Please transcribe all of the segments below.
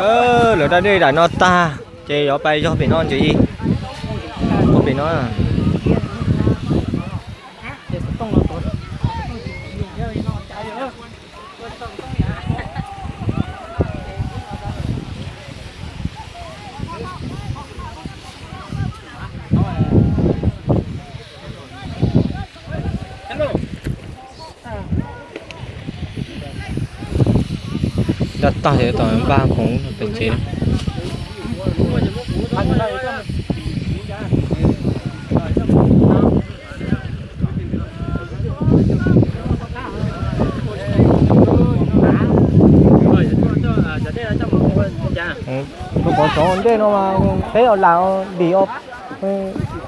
Lawv da dej dam no tag ces yuav pais yog pem no ntxiv. Ua pem no. Da tag ces tom npaj khoom pem tsev. Rau qhov cov ntej no mas peb lam dim,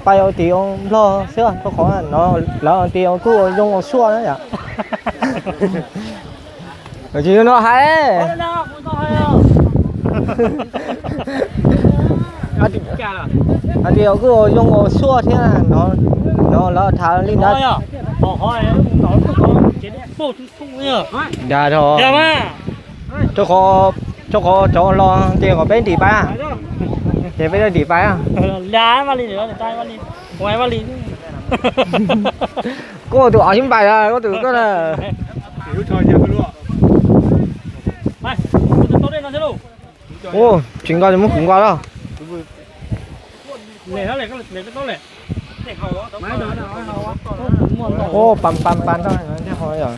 pais ua tim ua nplog xwb, rau qhov no lawv ua tim ua kuj ua zoo ua suaj na yom. Tsis yog no hais, hais tias kuj ua zoo ua suaj thiab no, lawv tham li ntawd. Dag rau, rau qhov cov los tias kom peb ntim pais, ces peb dim pais. Koj tus os xib npais, koj tus koj na. Ua tsis nqa, muab kuv nqa los. Ua pas pas pas yom.